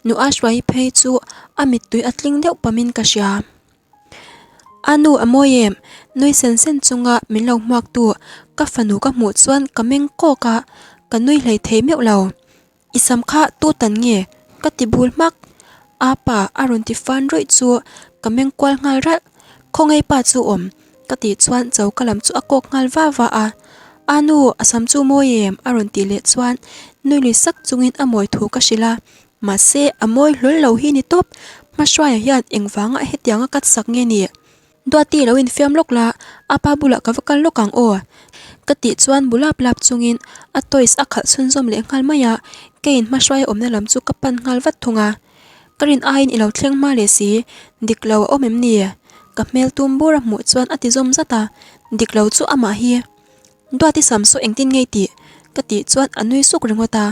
nu Ashwaii phei chu a mittui a tling deuh pamin ka hria. A nu a mawi em? Nui sen sen chunga min lo hmuak tu ka fanu ka hmuh chuan ka meng kawk a, ka nui hlei thei meuh lo. I sam kha tu tan nge? Ka ti bul hmak. Apa a rawn ti fan rawih chu ka meng kual nghal ralh. Khawngaih pa chu awm? Ka tih chuan choka lam chu a kawk nghal va va a. A nu a sam chu mawi em? A rawn tih leh chuan nui lui sak chungin a mawi thu ka hrilh a. Mahse, a mawi hlawl lo hi ni tawp. Hmahruaia hian engvanga hetianga cut sak nge ni? Duati lo infiam lawk la, a pa bulah ka va kal lawk ang aw. Ka tih chuan bu lap lap chungin a toys a khalh chhunzawm leh nghal mai a, keiin hmahruaia awmna lam chu ka pan nghal vat thung a. Ka rin aiin i lo thleng hma leh si, dik lo a awm em ni? Ka hmel tum bur a hmuh chuan a ti zawm zat a, dik lo chu amah hi. Duati sam saw engtin ngei tih? Ka tih chuan a nui suk ringawt a,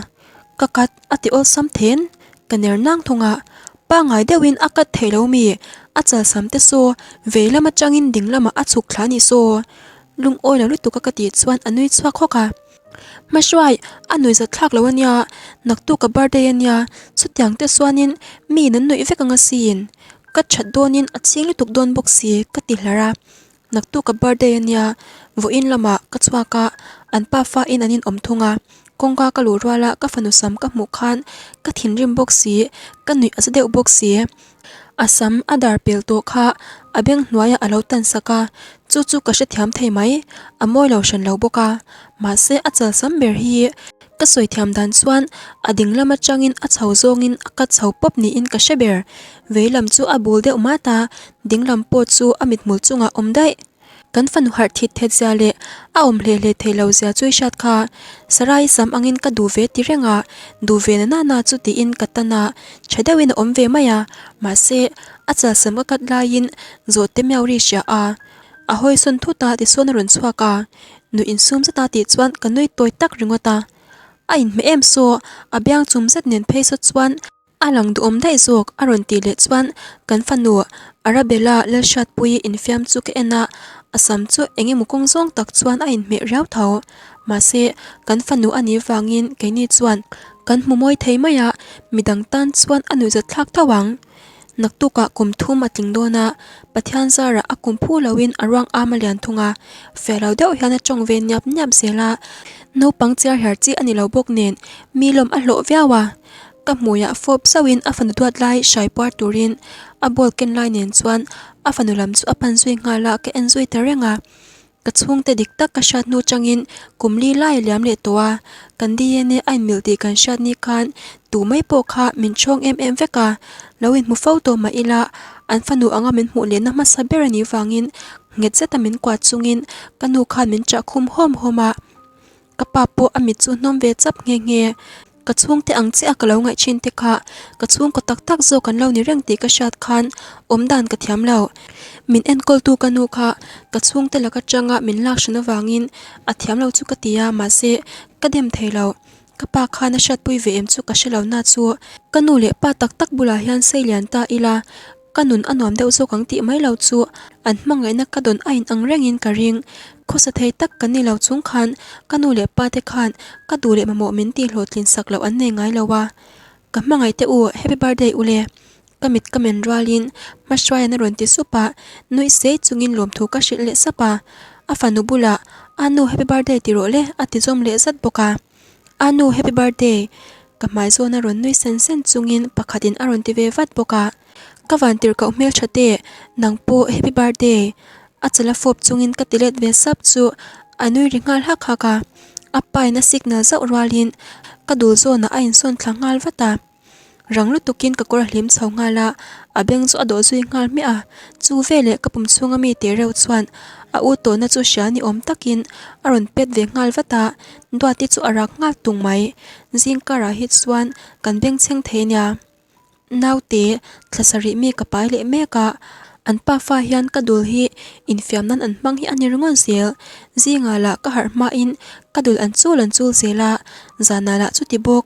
Ka cut a ti awlsam then, ka ner nang thung a, pangai deuhin a cut thei lo mi, a chal sam te saw vei lam atangin ding lamah a chhuk thla ni saw. Lungawi lo lutuk a ka tih chuan a nui chhuak hawk a, Hmahruai, a nui zat thlak lo ania, naktuk a birthday ania, chutiang te chuanin mi nan nuih vek ang asin, ka that dawnin a ching lutuk dawn bawk si ka ti hlar a. Naktuk a birthday ania, vawiin lamah ka chhuak a, an pa fa in an inawm thung a, kawngka ka luh rual a ka fanu sam ka hmuh khan ka thinrim bawk si, ka nuih a za deuh bawk si. A sam a dar pel tawh kha a beng hnuaiah a lo tan sak a, chu chu ka hrethiam thei mai, a mawi lo hran lo bawk a, mahse a chal sam ber hi ka sawi thiam dan chuan a ding lam atangin a chho zawngin a cut chho pawp niin ka hre ber, vei lam chu a bul deuh mat a, ding lam pawh chu a mithmul chungah awm daih. Kan fanu harh thit thet zia leh a awm hle hle thei lo zia chu i hriat kha. Sarai sam angin ka duh ve ti reng a, duh ve na na na chu tiin ka tan a, tha deuhin a awm ve mai a, mahse a chal sam ka cut laiin zawhte miau ri hria a, a hawisawn thut a tisawn a rawn chhuak a, nuih insum zet a tih chuan ka nui tawi tak ringawt a. A inhmeh em saw, a biang chum zet nen phei saw chuan A lang duhawm daih zawk a rawn tih leh chuan kan fanu Arabella Lalhriatpuii infiam chu ka en a, a sam chu eng emaw kawng zawng tak chuan a inhmeh riau tho. Mahse, kan fanu a nih vangin keini chuan kan hmu mawi thei mai a, midang tan chuan a nuihzat thlak tho ang. Naktukah kum thum a tling dawn a, Pathian zarah a kum phu loin a ruang am a lian thung a, fiah lo deuh hian a tawng ve niap niap zel a, naupang chiar her chi a ni lo bawk nen mi lawm a hlawh viau a. Ka hmuiah fawp zauhin a fanu duat lai hrai puar turin a ball ken lai nen chuan a fanu lam chu a pan zui nghal a, ka en zui ta reng a. Ka chhungte dik tak ka hriat hnu changin kum li lai a liam leh tawh a, kan DNA a inmilh tih kan hriat ni khan tu mai pawh kha min chhawng em em vek a, lo inhmu fo tawh mah ila an fanu anga min hmuh lehna hmasa ber a nih vangin nghet zeta min kuah chungin ka nu khan min chah khum hawm hawm a. Ka pa pawh a mit chu hnawm ve chap nghe nghe. Ka chhungte ang chiah a ka lo ngaih thin te kha ka chhungkaw tak tak zawk an lo ni reng tih ka hriat khan awm dan ka thiam lo. Min enkawltu ka nu kha ka chhungte lak atanga min lak hran avangin a thiam lo chu ka ti a mahse ka dem thei lo. Ka pa khan a hriatpui ve em chu ka hre lo na chu ka nu leh pa tak tak bulah hian sei lian ta ila. Ka nun a nuam deuh zawk ang tih mai lo chu an hmangaihna ka dawn a inang rengin ka ring. Khawsa thei tak kan ni lo chung khan ka nu leh pa te khan ka duh leh mamawh min tih hlawhtlin sak loh an nei ngai lo a. Ka hmangaih te u, happy birthday u le. Ka mit ka men rualin hmahruaian a rawn ti sup a, nuih sei chungin lawmthu ka hrilh leh sap a. A fanu bulah, Anu happy birthday ti rawh le a ti zawm leh zat bawk a. Anu happy birthday! Ka hmai zawn a rawn nui sen sen chungin pakhatin a rawn ti ve vat bawk a. Ka van tirhkoh hmeltha te, nang pawh happy birthday! A chala fawp chungin ka ti let ve sap chu a nui ri nghal hak hak a. A pain a signal zauh rualin ka dul zawnah a insawn thla nghal vat a. Rang lutukin ka kawr a hlim chho nghal a, a beng chu a dawh zui nghal hmiah a. Chu veleh ka pum chhunga mi teh reuh chuan a u tawhna chu hria ni awm takin a rawn pet ve nghal vat a, Duati chu a rak nghal tung mai. Zing karah hi chuan kan beng chheng thei nia. Naute, thla sarih mi ka pai leh mek a, an pafa hian ka dul hi infiam nan an hmang hi a ni ringawt zel. Zingah lah ka harh hmain ka dul an chul an chul zel a, zanah lah chuti bawk.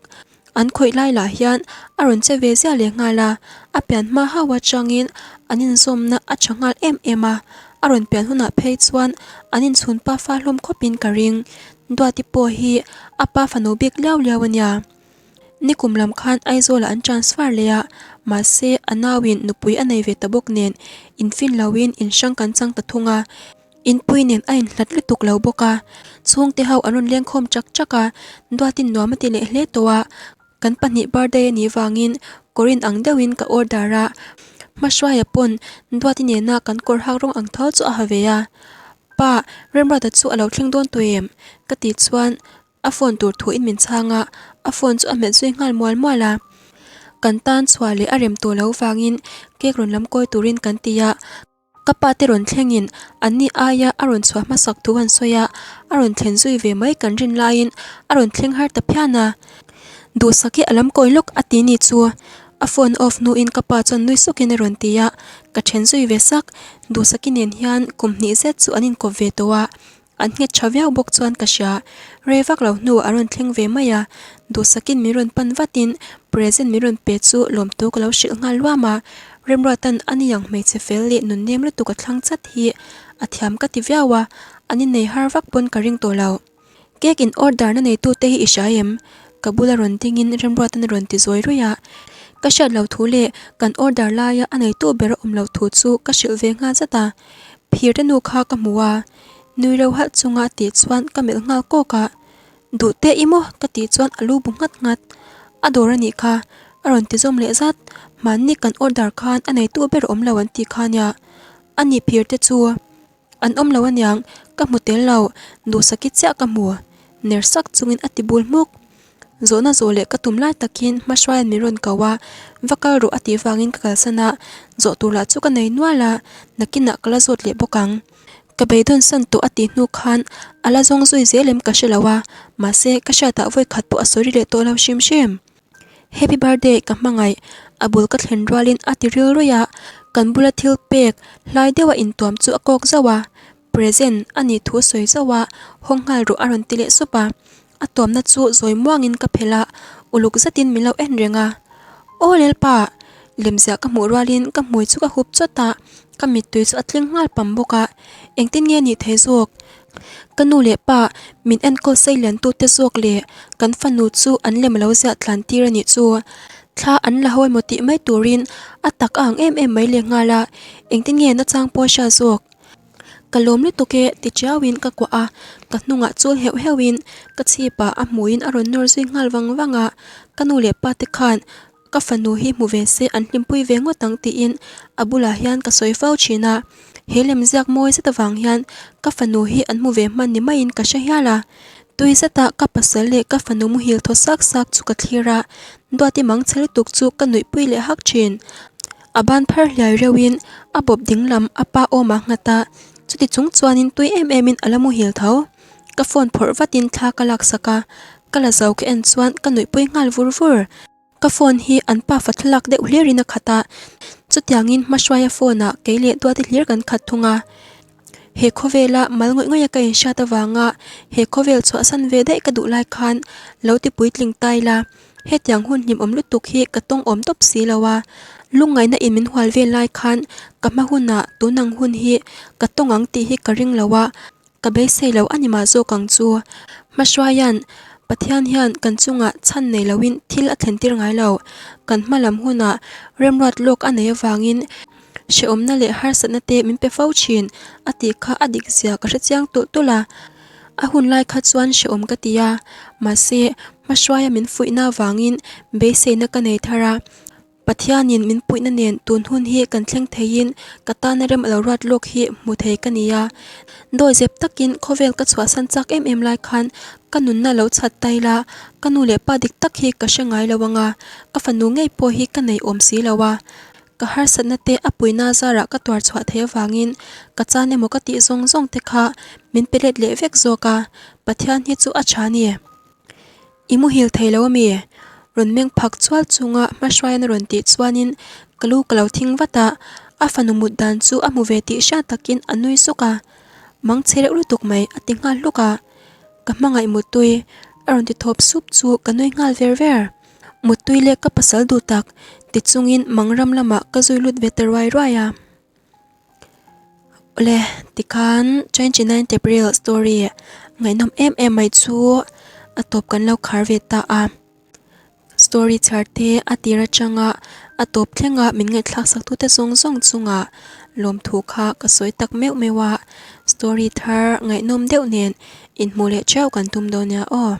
An khawih lai lah hian a rawn che ve ziah leh nghal a, a pian hma hauh atangin an inzawmna a tha nghal em em a, a rawn pian hunah phei chuan an inchhun pafa hlawm khawpin ka ring. Duati pawh hi a pa fanu bik liau liau a nia. Nikum lam khan Aizawlah an transfer leh a, mahse a nauin nupui a nei ve ta bawk nen infin loin inhrang kan chang ta thung a. Inpui nen a inhlat lutuk lo bawk a, chhungte ho an rawn lengkhawm chak chak a, Duatin nuam a ti leh hle tawh a, kan pahnih birthday a nih vangin kawr in ang deuhin ka order a, Hmahruaia pawn Duati nena kan kawr hak rawng ang tho chu a ha ve a, Pa, Remruata chu a lo thleng dawn tawh em? ka tih chuan a phone tur thuin min chhang a, a phone chu a hmet zui nghal mual mual a. Kan tan chhuah leh a rem tawh lo vangin cake rawn lam kawi turin kan ti a. Ka pa te rawn thlengin anni aia a rawn chhuah hmasak thu an sawi a, a rawn thlen zui ve mai kan rin laiin a rawn thleng har ta phian a. Duhsak hi a lam kawi lawk a ti ni chu. A phone off hnuin ka pa chuan nui sukin a rawn ti a, ka then zui ve sak. Duhsaki nen hian kum hnih zet chu an inkawp ve tawh a, An nghet tha viau bawk chuan ka hria. Rei vak lo hnuah a rawn thleng ve mai a, duhsakin min rawn pan vatin present min rawn pe chu lawmtu ka lo hrilh nghal luam a. Remruatan a ni ang hmeichhe fel leh nunnem lutuk a thlang chat hi a thiam ka ti viau a, an innei har vak pawn ka ring tawh lo. Cake in order na neitute hi i hria em? Ka bula rawn dingin Remruatan a rawn ti zawi ruih a. Ka hriat lo thu leh kan order laia a neitu ber a awm lo thu chu ka hrilh ve nghal zat a. Phir te nu kha ka hmu a, nui reuh halh chunga a tih chuan ka melh nghal kawk a, Duh teh i maw? ka tih chuan a lu bu nghat nghat. A dawr a nih kha, a rawn ti zawm leh zat. Mahni kan order khan a neitu ber awm lo an tih kha nia. A nih phir te chu an awm lo aniang, ka hmu tel lo, duhsaki chiah ka hmu, ner sak chungin a ti bul hmuk. Zawhna zawh leh ka tum lai takin hmahruaiin min rawn ko a, va kal rawh a tih vangin ka kalsan a, zawh tur lah chu ka nei nual a, nakinah ka la zawt leh bawk ang. Ka beidawn san tawh a tih hnu khan a la zawng zui zel em ka hre lo a, mahse ka hriatah vawi khat pawh a sawi ri leh tawh lo hrim hrim. Happy birthday ka hmangaih, a bul ka thlen rualin a ti ril ruih a, kan bula thil pek hlai deuha intuam chu a kawk zauh a, Present a nih thu sawi zauh a, hawng nghal rawh a rawn ti leh sup a. A tuamna chu zawi muangin ka phelh a, uluk zetin min lo en reng a. Aw Lalpa! Lemziah ka hmuh rualin ka hmui chu ka hup chawt a, ka mittui chu a tling nghal pam bawk a. Engtin nge nih thei zawk? Ka nu leh pa min enkawl sei lian tute zawk leh kan fanu chu an lem lo ziah tlan tir a nih chu. Thla an la ho emaw tih mai turin a tak a ang em em mai leh nghal a, engtin nge nachang pawh a hria zawk? Ka lawm lutuk e ti chiauin ka kuah a, ka hnungah chul heuh heuhin ka chhipah a hmuiin a rawn nawr zui nghal vang vang a, ka nu leh pa te khan ka fanu hi hmu ve se an hlimpui ve ngawt ang tiin a bulah hian ka sawi fo thin a, he lemziak mawi zet avang hian ka fanu hi an hmu ve hman ni maiin ka hre hial a, tui zeta ka pasal leh ka fanu muhil thaw sak sak chu ka thlir a, Duati mangchhe lutuk chu ka nuihpui leh hak thin. A ban phar hliai reuhin a bawp ding lam a pa awm a nghat a, chuti chung chuanin tui em emin a la muhil tho. Ka phone phawrh vatin thla ka laksak a, ka la zo ka en chuan ka nuihpui nghal vur vur. Ka phone hi an pafa thlalak deuh hlirin a khat a, chutiangin hmahruaia phone ah kei leh Duati hlir kan khat thung a. He khawvela mal ngawih ngawih a ka inhriat avanga he khawvel chhuahsan ve daih ka duh lai khan lo ti puitling ta ila. Hetiang hun hlimawm lutuk hi ka tawng awm tawp si lo a, lungngaihna in min hual vel lai khan ka hma hunah tun ang hun hi ka tawng ang tih hi ka ring lo a, ka beisei lo a ni mah zawk ang chu. Hmahruaia'n Pathian hian kan chungah chhan nei loin thil a thlen tir ngai lo, kan hma lam hunah remruat lawk a nei avangin hrehawmna leh harsatna te min pe fo thin a tih kha a dik zia ka hrechiang tulh tulh a. A hun lai kha chuan hrehawm ka ti a, mahse hmahruaia min fuihna avangin beiseina ka nei thar a. Pathianin min puihna nen tun hun hi kan thleng theiin ka tana rem a lo ruat lawk hi hmu thei ka ni a. Dawi zep takin khawvel ka chhuahsan chak em em lai khan ka nunna lo chhat ta ila, ka nu leh pa dik tak hi ka hre ngai lo ang a, ka fanu ngei pawh hi ka nei awm si lo a. Ka harsatna te a puihna zarah ka tuar chhuah theih avangin ka chan emaw ka tih zawng zawng te kha min pe let leh vek zawk a, Pathian hi chu a tha ni. I muhil thei lo ami? Rawn meng phak chual chunga hmahruaiin a rawn tih chuanin ka lu ka lo thing vat a, a fanu mut dan chu a hmu ve tih hriat takin a nui suk a, Mang chhe reuh lutuk mai a ti nghal hluk a, ka hmangaih muttui a rawn ti thawp sup chu ka nui nghal ver ver. Muttui leh ka pasal duh tak ti chungin mang ram lamah ka zui lut ve ta ruai ruai a. Awle, tikhan 29 April story ngaihnawm em em mai chu a tawp kan lo khar ve ta a. Story chhiar te a tir atanga a tawp thlenga min ngaihthlak sak tute zawng zawng chungah lawmthu kha ka sawi tak meuh meuh a. Story thar ngaihnawm deuh nen inhmuh leh theuh kan tum dawn nia aw.